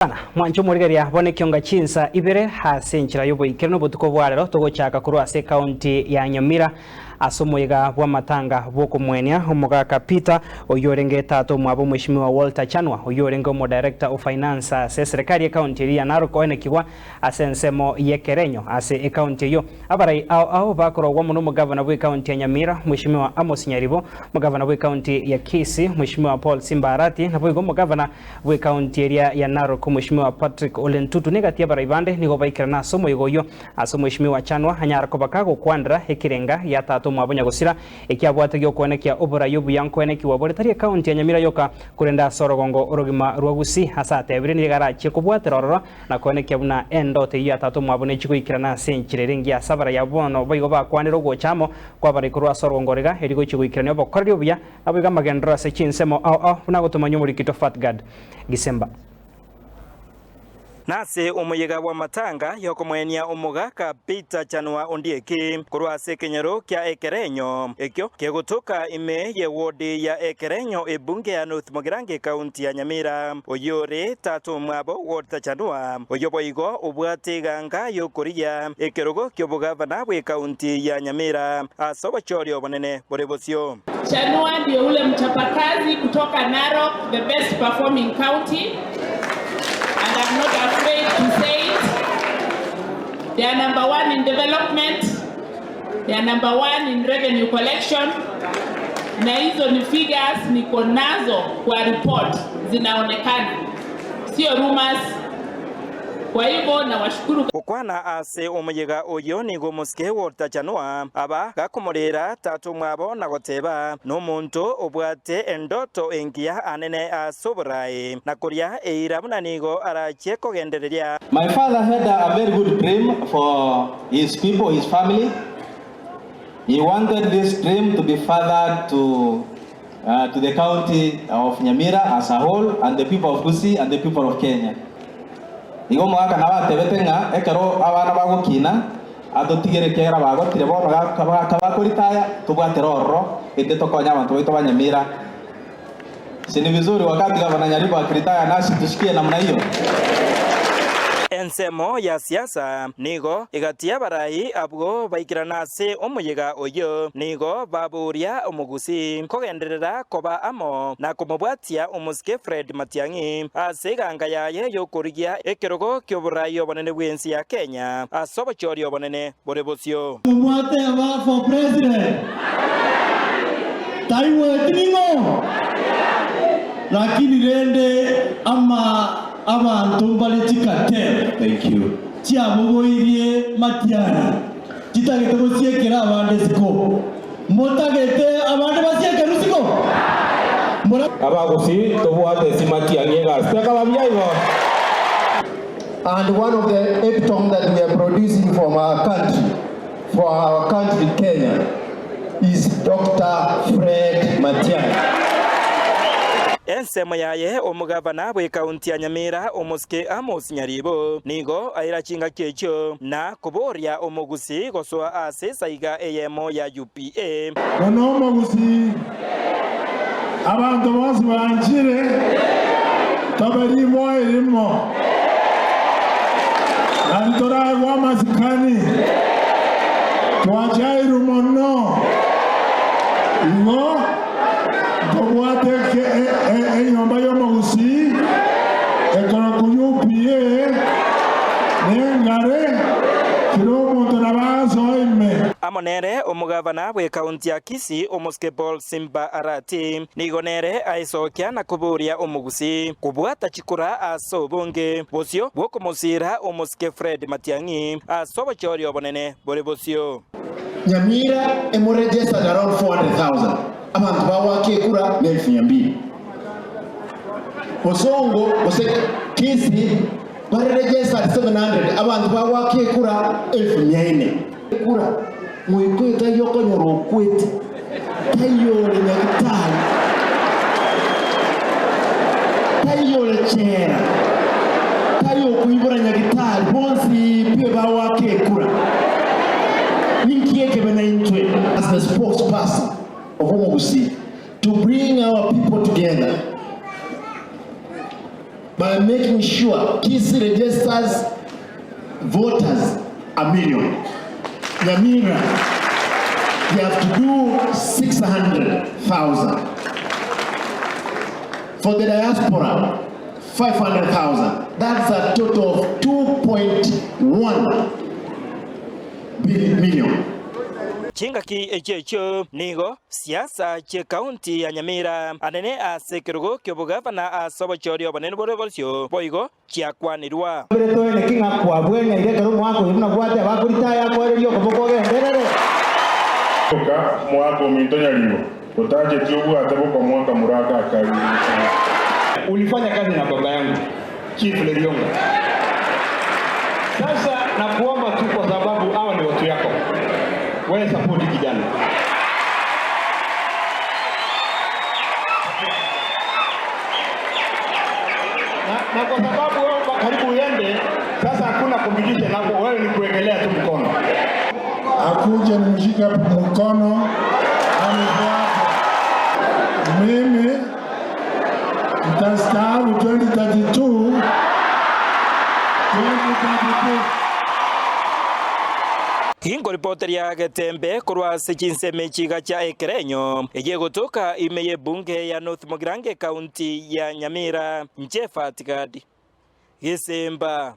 Sana, mwanche omorigereria bono ekionga chinsa ibere ase enchera y'oboikeranu obotuko bwa rero togochaka korwa ase ekaunti ya Nyamira ase omoyega bw'amatanga bw'okomwenia omogaka Peter oyio orenge tata omwabo omweshimiwa Walter Chanwa oyio orenge omodirector o finance ase eserekari ekaunti eria ya Narok oenekigwa ase ensemo y'ekerenyo ase ekaunti eyio. Abarai ao ao bakorogwa mono omogavana bw'ekaunti ya Nyamira Mweshimiwa Amos Nyaribo, omogavana bw'ekaunti ya Kisii Mweshimiwa Paul Simba Arati naboigo omogavana bw'ekaunti eria ya Narok Omweshimiwa Patrick Ole Ntutu negati y'abarai bande nigo baikerana ase omoyega oyio ase Omweshimiwa Chanwa anyare koba kagokwanera ekerenga gia tata omwabo nyagosira ekiabwate gi'okoenekia oborai obuya nkoenekigwa bore tari ekaunti ya Nyamira yoka korende ase orogongo orogima rwa Gusii ase atebire nigo arachie kobwatera ororo na koenekia buna endoto eyio ya tata omwabo nechi goikerana ase enchera ere engiya ase abarai abwo bono boigo bakwanire ogocha amo kw'abarai korwa ase orogongo riga erio gochia goikerania obokoreri obuya Naboigo amagenderero ase chinsemo ao ao buna agotomanywa omorikito Fatgad Gisemba. Nase omoyega bw'amatanga y'okomoenia omogaka Peter Chanwa Ondieki korwa ase ekenyoro kia Ekerenyo, ekio kegotoka ime y'ewodi ya Ekerenyo ebunge ya North Mugirango ekaunti ya Nyamira. Oyio ore tata omwabo Walter Chanwa, oyio boigo obwate eganga y'okorigia ekerogo ki'obogavana bw'ekaunti ya Nyamira ase obochori obonene bore bosio. Chanua ndio ule mchapakazi kutoka Narok, the best performing county and I'm not afraid to say it. They are number one in development, they are number one in revenue collection, na hizo ni figures niko nazo kwa report zinaonekana, sio rumors. Kwa hivyo nawashukuru. Gokwana ase omoyega oyio nigo omosike gotachanwa aba gakomoreera tata omwabo na goteba, Nomonto obwate endoto engiya anene ase oboraai, na koria eira buna nigo arachie kogendereria. My father had a very good dream for his people, his family. He wanted this dream to be furthered to to the county of Nyamira as a whole and the people of Gusii and the people of Kenya. Igo omogaka nabo atebete ng'a ekero abana bagokina atotigere ekiagera bagotire bono kabakoritaya tobwatere ororo ende tokonye abanto baito ba Nyamira. Si ni vizuri wakati gavana Nyaribo akiritaya nasi tushikie namna hiyo? Ensemo ya siasa nigo egati y'abarai abwo baikerana ase omoyega oyio, nigo baboria omogusii kogenderera koba amo na komobwatia omosike Fred Matiang'i ase eganga yaye y'okorigia ekerogo ki'oborai obonene bw'ense ya Kenya ase obochori obonene bore bosio. Mwateba for president taigweti ning'o? Lakini rende ama abanto mbare chikatero Thank you. chiabogoirie matiang'i chitagete gosiekera abande isiko. Motagete abande basiekerwe isiko? Mora. Abagusii tobwate ase matiang'i egasi tekaba buya igo. And one of the epitome that we are producing from our country, for our country Kenya, is Doctor Fred Matiang'i. Ensemo yaye omogavana bw'ekaunti ya Nyamira omosike Amos Nyaribo nigo aira chingaki echio na koboria omogusii gosoa ase esaiga eyemo ya UPA. Bono omogusii, abanto bonsi banchire, tobe rimo erimo, nari toraegwe amasikani, twachairwe mono, igo ntobwate enyomba y'omogusii ekorokwa UPA, nengare, kera omonto nabo asoe ime. Amo nere omogavana bw'ekaunti ya Kisii, Omosike Paul Simba Arati, nigo nere aesokia na koboria omogusii kobwata chikura ase obonge bosio bw'okomosiira Omosike Fred Matiang'i ase obochori obonene bore bosio. Nyamira emoregistered around 400,000 abanto bagoaka ekura ne elfu mia mbili. Bosongo gose Kisii bare registered 700 abanto bagoaka ekura elfu mia ine. Ekura moikoyo taiyo okonyora okwete, taiyo ore nyagitari, taiyo ore chela, taiyo okoibora nyagitari, bonsi pi bagoaka ekura. Ninki ekebe naintwe? As the spokesperson of Omogusii to bring our people together. But. By making sure Kisii registers voters a million. Nyamira, they have to do 600,000. For the diaspora, 500,000. That's a total of 2.1 million. Chingaki echio echio nigo siasa chi'ekaunti ya Nyamira anene ase ekerogo ki'obogavana ase obochori obonene bore bosio boigo chiakwanirwa. Mbere toeneki ng'a kwabweneire ekero omwaka oyo buna gwateba akoritaya akoererie okoboko ogenderere. Oka mwaka ominto nyaribo, otacheti obwate bokomwa akamura aka akari. Ulifanya kazi na baba yangu Chief Lerionga. Sasa nakuomba tu kwa sababu hawa ni watu yako, wewe support kijana. Na, na kwa sababu wewe karibu uende sasa, hakuna competition hapo, wewe ni kuwekelea tu mkono. Akuje nimshike mkono anifuate. Mimi nitastaafu 2032 2032. Ingoripoteria Getembe korwa ase chinsemo echiga chia Ekerenyo eye egotoka ime y'ebunge ya North Mugirango ekaunti ya Nyamira, Inche Fatigadi Gesemba.